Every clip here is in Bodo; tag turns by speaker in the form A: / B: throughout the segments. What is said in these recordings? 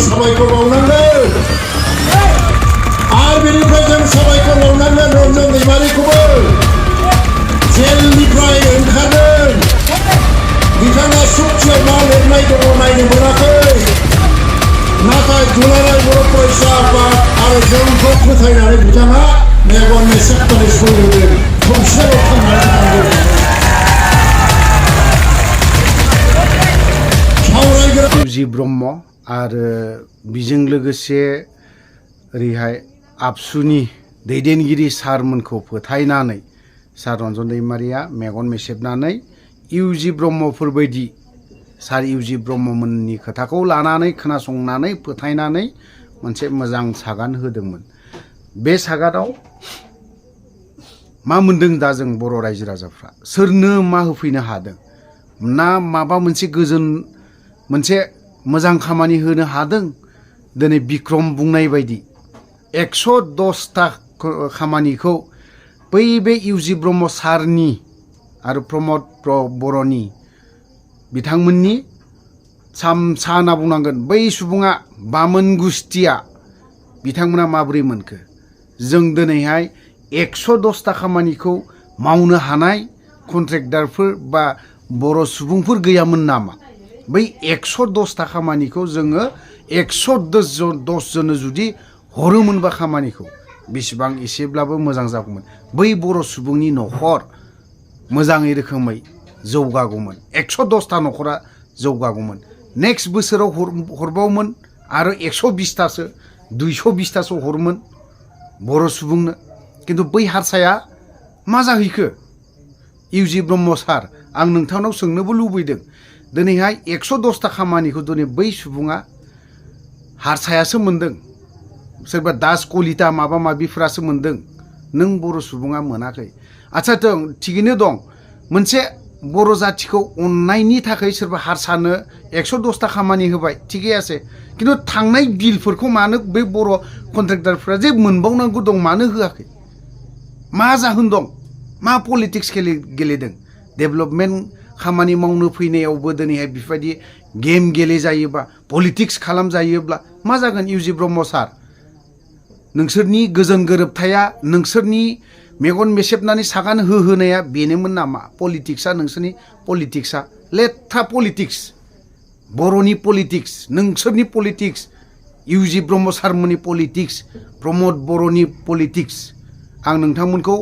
A: साबायखर बावनांगोन आरो बेनिफ्राय जों साबायखर बावनांगोन रन्जन दैमारिखौबो जेलनिफ्राय ओंखारदों बिथाङा सुक्तियाव मा लिरनाय दङ नायनो मोनाखै नाथाय दुलाराय बर' फरायसा आफाद आरो जोंखौ फोथायनानै बिथाङा मेगन मेसेबनानै सलिदों खौसेल' थांनानै थांदों
B: सावरायगिरि ब्रह्म आरो बिजों लोगोसे ओरैहाय आबसुनि दैदेनगिरि सारमोनखौ फोथायनानै सार रन्जन दैमारिया मेगन मेसेबनानै इउजि ब्रह्मफोरबायदि सार इउजि ब्रह्ममोननि खोथाखौ लानानै खोनासंनानै फोथायनानै मोनसे मोजां सागान होदोंमोन बे सागानाव मा मोनदों दा जों बर' रायजो राजाफ्रा सोरनो मा होफैनो हादों ना माबा मोनसे गोजोन मोनसे मोजां खामानि होनो हादों दिनै बिक्रम बुंनाय बायदि 110टा खामानिखौ बै बे इउजि ब्रह्म सारनि आरो प्रमद बर'नि बिथांमोननि सामसा होनना बुंनांगोन बै सुबुङा बामोन गुस्थिया बिथांमोना माबोरै मोनखो जों दिनैहाय 110टा खामानिखौ मावनो हानाय कन्ट्रेक्टारफोर बा बर' सुबुंफोर गैयामोन नामा बै 110टा खामानिखौ जोङो 110 जननो जुदि हरोमोनबा खामानिखौ बेसेबां एसेब्लाबो मोजां जागौमोन बै बर' सुबुंनि न'खर मोजाङै रोखोमै जौगागौमोन 110टा न'खरा जौगागौमोन नेक्स्ट बोसोराव हरबावोमोन आरो 120टासो 220टासो हरोमोन बर' सुबुंनो किन्तु बै हारसाया मा जाहैखो इउजि ब्रह्म सार आं नोंथांनाव सोंनोबो लुबैदों दिनैहाय 110टा खामानिखौ दिनै बै सुबुङा हारसायासो मोनदों सोरबा दास कलिता माबा माबिफ्रासो मोनदों नों बर' सुबुङा मोनाखै आच्छा थिगैनो दं मोनसे बर' जाथिखौ अननायनि थाखाय सोरबा हारसानो 110टा खामानि होबाय थिगै आसे किन्तु थांनाय बिलफोरखौ मानो बे बर' कन्ट्रेक्टारफ्रा जे मोनबावनांगौ दं मानो होआखै मा जाहोन दं मा पलिटिक्स गेलेदों डेभेलपमेन्ट खामानि मावनो फैनायावबो दिनैहाय बेफोरबायदि गेम गेलेजायोबा पलिटिक्स खालामजायोब्ला मा जागोन इउजि ब्रह्म सार नोंसोरनि गोजोन गोरोबथाया नोंसोरनि मेगन मेसेबनानै सागान होहोनाया बेनोमोन नामा पलिटिक्सआ नोंसोरनि पलिटिक्सआ लेथ्रा पलिटिक्स बर'नि पलिटिक्स नोंसोरनि पलिटिक्स इउजि ब्रह्म सारमोननि पलिटिक्स प्रमद बर'नि पलिटिक्स आं नोंथांमोनखौ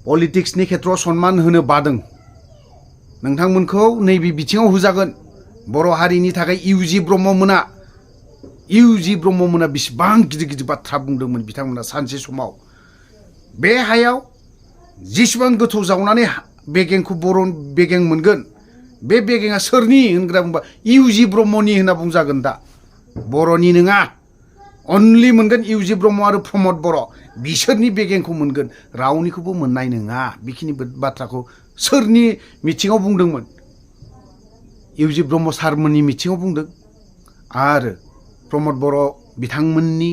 B: पलिटिक्सनि खेत्रआव सनमान होनो बादों नोंथांमोनखौ नैबे बिथिङाव होजागोन बर' हारिनि थाखाय इउजि ब्रह्ममोना बेसेबां गिदिर गिदिर बाथ्रा बुंदोंमोन बिथांमोना सानसे समाव बे हायाव जेसेबां गोथौ जावनानै बेगेंखौ बर' बेगें मोनगोन बे बेगेंआ सोरनि होनग्रा बुंबा इउजि ब्रह्मनि होनना बुंजागोन दा बर'नि नङा अनलि मोनगोन इउजि ब्रह्म आरो प्रमद बर' बिसोरनि बेगेंखौ मोनगोन रावनिखौबो मोननाय नङा बेखिनि बाथ्राखौ सोरनि मिथिङाव बुंदोंमोन इउजि ब्रह्म सारमोननि मिथिङाव बुंदों आरो प्रमद बर' बिथांमोननि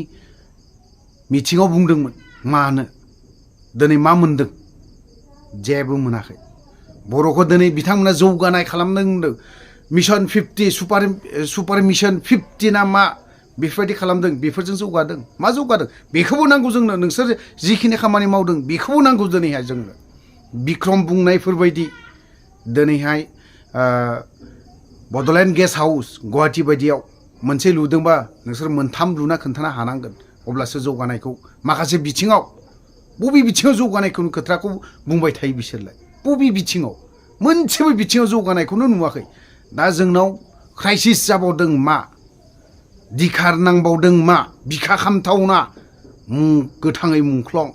B: मिथिङाव बुंदोंमोन मानो दिनै मा मोनदों जेबो मोनाखै बर'खौ दिनै बिथांमोना जौगानाय खालामदों होनदों मिशन 50 सुपार मिशन 50 ना मा बेफोरबायदि खालामदों बेफोरजों जौगादों मा जौगादों बेखौबो नांगौ जोंनो नोंसोर जिखिनि खामानि मावदों बेखौबो नांगौ दिनैहाय जोंनो बिक्रम बुंनायफोरबायदि दिनैहाय बड'लेण्ड गेस्ट हाउस गुवाहाटी बायदियाव मोनसे लुदोंबा नोंसोर मोनथाम लुना खोन्थानो हानांगोन अब्लासो जौगानायखौ माखासे बिथिङाव बबे बिथिङाव जौगानायखौ खोथाखौ बुंबाय थायो बिसोरलाय बबे बिथिङाव मोनसेबो बिथिङाव जौगानायखौनो नुवाखै दा जोंनाव क्राइसिस जाबावदों मा दिखार नांबावदों मा बिखा खामथावना गोथाङै मुंख्लं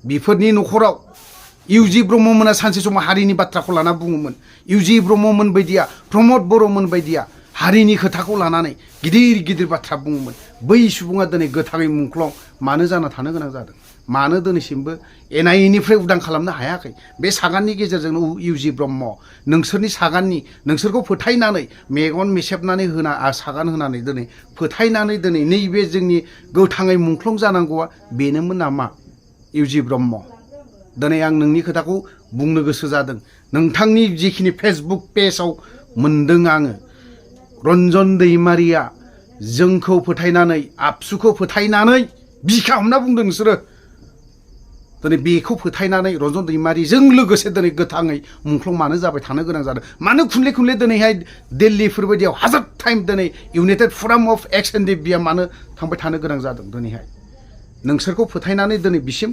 B: बेफोरनि न'खराव इउजि ब्रह्ममोना सानसे समाव हारिनि बाथ्राखौ लाना बुङोमोन इउजि ब्रह्ममोन बायदिया प्रमद बर'मोन बायदिया हारिनि खोथाखौ लानानै गिदिर गिदिर बाथ्रा बुङोमोन बै सुबुङा दिनै गोथाङै मुंख्लं मानो जाना थानो गोनां जादों मानो दिनैसिमबो एनआइएनिफ्राय उदां खालामनो हायाखै बे सागाननि गेजेरजों इउजि ब्रह्म नोंसोरनि सागाननि नोंसोरखौ फोथायनानै मेगन मेसेबनानै होना सागान होनानै दिनै फोथायनानै दिनै नैबे जोंनि गोथाङै मुंख्लं जानांगौआ बेनोमोन नामा इउजि ब्रह्म दिनै आं नोंनि खोथाखौ बुंनो गोसो जादों नोंथांनि जिखिनि फेसबुक पेजाव मोनदों आङो रन्जन दैमारिया जोंखौ फोथायनानै आबसुखौ फोथायनानै बिखा हमना बुंदों नोंसोरो दिनै बेखौ फोथायनानै रन्जन दैमारिजों लोगोसे दिनै गोथाङै मुंख्लं जाबाय थानो गोनां जादों मानो खुनले खुनले दिनैहाय दिल्लीफोर बायदियाव हाजार टाइम दिनै इउनाइटेड फराम अफ एक्स एन्ड बिया मानो थांबाय थानो गोनां जादों दिनैहाय नोंसोरखौ फोथायनानै दिनै बिसिम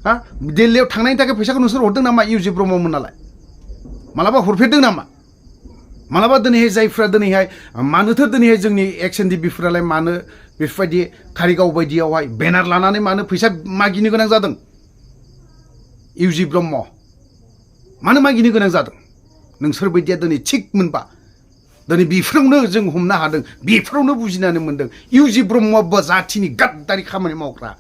B: हा दिल्लीयाव थांनायनि थाखाय फैसाखौ नोंसोर हरदों नामा इउजि ब्रह्ममोन नालाय मालाबा हरफेरदों नामा मालाबा दिनैहाय जायफ्रा दिनैहाय मानोथो दिनैहाय जोंनि एक्स एन्ड बिफोरालाय मानो बेफोरबायदि कारिगाव बायदियावहाय बेनार लानानै मानो फैसा मागिनो गोनां जादों इउजि ब्रह्म मानो मागिनो गोनां जादों नोंसोर बायदिया दिनै थिग मोनबा दिनै बेफोरावनो जों हमनो हादों बेफोरावनो बुजिनानै मोनदों इउजि ब्रह्मआ जाथिनि गाद्दारि खामानि मावग्रा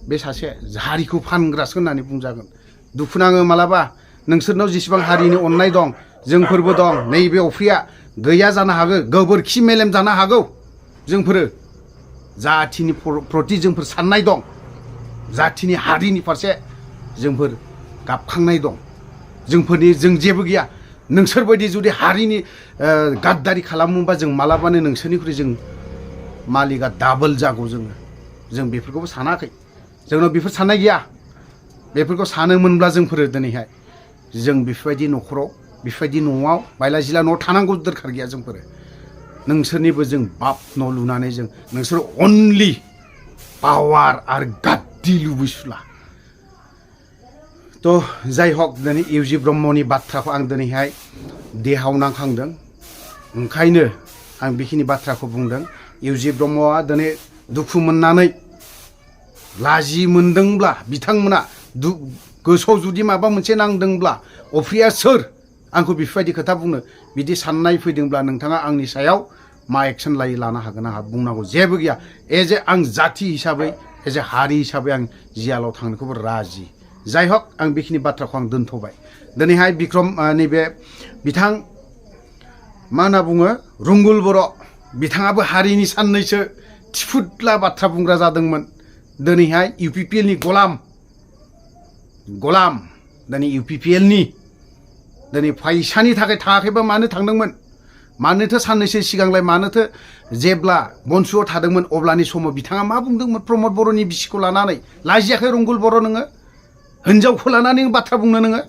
B: बे सासे हारिखौ फानग्रासो होननानै बुंजागोन दुखु नाङो मालाबा नोंसोरनाव जेसेबां हारिनि अननाय दं जोंफोरबो दं नैबे अफ्रिया गैया जानो हागौ गोबोरखि मेलेम जानो हागौ जोंफोरो जाथिनि प्रति जोंफोर साननाय दं जाथिनि हारिनि फारसे जोंफोर गाबखांनाय दं जों जेबो गैया नोंसोरबायदि जुदि हारिनि गाद्दारि खालामोबा जों मालाबानो नोंसोरनिख्रुइ जों मालिकआ डाबल जागौ जों बेफोरखौबो सानाखै जोंनाव बेफोर साननाय गैया बेफोरखौ सानोमोनब्ला जोंफोरो दिनैहाय जों बेफोरबायदि न'खराव बेफोरबायदि न'आव बायला जिला न'आव थानांगौ दरखार गैया जोंफोरो नोंसोरनिबो जों बाप न' लुनानै जों नोंसोर अनलि पावार आरो गाद्दि लुबैसुला तो जाय हक दिनै इउजि ब्रह्मनि बाथ्राखौ आं दिनैहाय देहाव नांखांदों ओंखायनो आं बेखिनि बाथ्राखौ बुंदों इउजि ब्रह्मआ दिनै दुखु मोननानै लाजि मोनदोंब्ला बिथांमोना गोसोआव जुदि माबा मोनसे नांदोंब्ला अफ्रिया सोर आंखौ बेफोरबायदि खोथा बुंनो बिदि साननाय फैदोंब्ला नोंथाङा आंनि सायाव मा एक्सन लानो हागोन आंहा बुंनांगौ जेबो गैया एज ए आं जाथि हिसाबै एज ए हारि हिसाबै आं जियालाव थांनोखौबो राजि जाय हक आं बेखिनि बाथ्राखौ आं दोनथ'बाय दिनैहाय बिक्रम नैबे बिथां मा होनना बुङो रुंगुल बर' बिथाङाबो हारिनि साननैसो थिफुदला बाथ्रा बुंग्रा जादोंमोन दिनैहाय इउपिपिएलनि गलाम दिनै इउपिपिएलनि दिनै फैसानि थाखाय थाङाखैबा मानो थांदोंमोन मानोथो साननैसो सिगांलाय मानोथो जेब्ला बनसुआव थादोंमोन अब्लानि समाव बिथाङा मा बुंदोंमोन प्रमद बर'नि बिसिखौ लानानै लाजियाखै रुंगुल बर' नोङो हिनजावखौ लानानै बाथ्रा बुंनो नोङो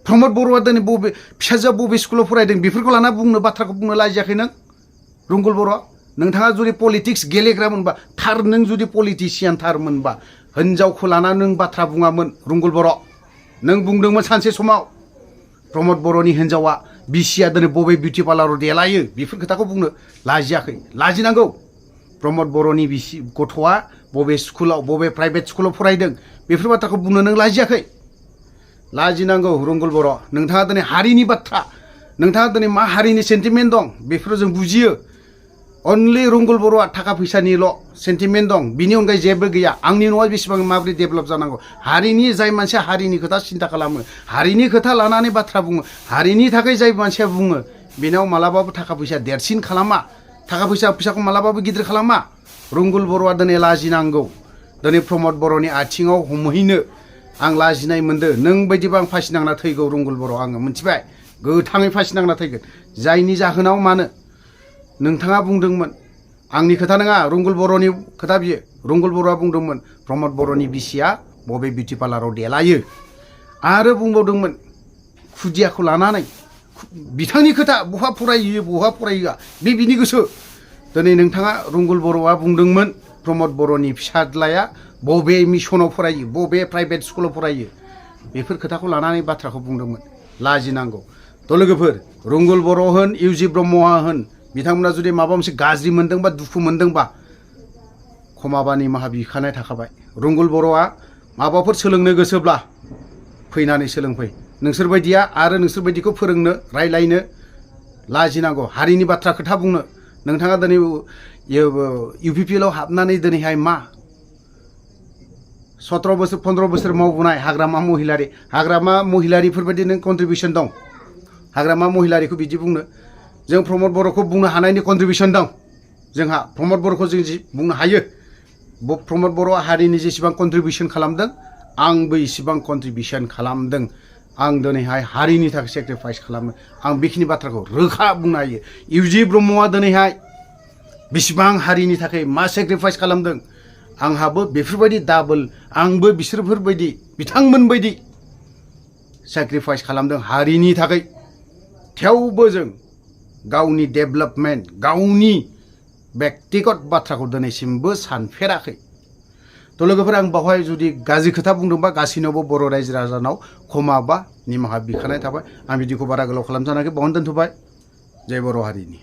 B: प्रमद बर'आ दिनै बबे फिसाजोआ बबे स्कुलाव फरायदों बेफोरखौ लाना बाथ्राखौ बुंनो लाजियाखै नों रुंगुल बर' नोंथाङा जुदि पलिटिक्स गेलेग्रा मोनबा थार नों जुदि पलिटिसियान थार मोनबा हिनजावखौ लाना नों बाथ्रा बुङामोन रुंगुल बर' नों बुंदोंमोन सानसे समाव प्रमद बर'नि हिनजावा बिसिया दिनै बबे बिउटि पार्लाराव देलायो बेफोर खोथाखौ बुंनो लाजियाखै लाजिनांगौ प्रमद बर'नि बिसि गथ'आ बबे स्कुलाव बबे प्राइभेट स्कुलाव फरायदों बेफोर बाथ्राखौ बुंनो नों लाजियाखै लाजिनांगौ रुंगुल बर' नोंथाङा दिनै हारिनि बाथ्रा नोंथाङा दिनै मा हारिनि सेन्टिमेन्ट दं बेफोरखौ जों बुजियो अनलि रुंगुल बर'आ थाखा फैसानिल' सेन्टिमेन्ट दं बिनि अनगायै जेबो गैया आंनि न'आ बेसेबां माबोरै डेभेलप जानांगौ हारिनि जाय मानसिया हारिनि खोथा सिन्था खालामो हारिनि खोथा लानानै बाथ्रा बुङो हारिनि थाखाय जाय मानसिया बुङो बेनाव मालाबाबो थाखा फैसा देरसिन खालामा थाखा फैसाखौ मालाबाबो गिदिर खालामा रुंगुल बर'आ दिनै लाजिनांगौ दिनै प्रमद बर'नि आथिङाव हमहैनो आं लाजिनाय मोनदों नों बायदिबा आं फासि नांना थैगौ रुंगुल बर' आङो मिथिबाय गोथाङै फासि नांना थैगोन जायनि जाहोनाव मानो नोंथाङा बुंदोंमोन आंनि खोथा नङा रुंगुल बर'नि खोथा बियो रुंगुल बर'आ बुंदोंमोन प्रमद बर'नि बिसिया बबे बिउटि पार्लाराव देलायो आरो बुंबावदोंमोन खुदियाखौ लानानै बिथांनि खोथा बहा फरायहोआ बे बिनि गोसो दिनै नोंथाङा रुंगुल बर'आ बुंदोंमोन प्रमद बर'नि फिसाज्लाया बबे मिसनाव फरायो बबे प्राइभेट स्कुलाव फरायो बेफोर खोथाखौ लानानै बाथ्राखौ बुंदोंमोन लाजिनांगौ थ' लोगोफोर रुंगुल बर' होन इउजि ब्रह्मआ होन बिथांमोना जुदि माबा मोनसे गाज्रि मोनदोंबा दुखु मोनदोंबा खमाबा निमाहा बिखानाय थाखाबाय रुंगुल बर'आ माबाफोर सोलोंनो गोसोब्ला फैनानै सोलोंफै नोंसोरबायदिया आरो नोंसोरबायदिखौ फोरोंनो रायलायनो लाजिनांगौ हारिनि बाथ्रा खोथा बुंनो नोंथाङा दिनै इउपिपिएलआव हाबनानै दिनैहाय मा 17 बोसोर 15 बोसोर मावबोनाय हाग्रामा महिलारिफोरबायदि नों कन्ट्रिबिउसन दं हाग्रामा महिलारिखौ बिदि बुंनो जों प्रमद बर'खौ बुंनो हानायनि कन्ट्रिबिउसन दं जोंहा प्रमद बर'खौ जों बुंनो हायो प्रमद बर'आ हारिनि जेसेबां कन्ट्रिबिउसन खालामदों आंबो इसेबां कन्ट्रिबिउसन खालामदों आं दिनैहाय हारिनि थाखाय सेक्रिफाइस खालामो आं बेखिनि बाथ्राखौ रोखा बुंनो हायो इउजि ब्रह्मआ दिनैहाय बेसेबां हारिनि थाखाय मा सेक्रिफाइस खालामदों आंहाबो बेफोरबायदि डाबल आंबो बिसोरफोरबायदि बिथांमोनबायदि सेक्रिफाइस खालामदों हारिनि थाखाय थेवबो जों गावनि डेभेलपमेन्ट गावनि व्यक्तिगत बाथ्राखौ दिनैसिमबो सानफेराखै तो लोगोफोर आं बावहाय जुदि गाज्रि खोथा बुंदोंबा गासैनावबो बर' रायजो राजानाव क्षमा बा निमाहा बिखानाय थाबाय आं बिदिखौ बारा गोलाव खालामजानाखै बावनो दोनथ'बाय जय बर' हारिनि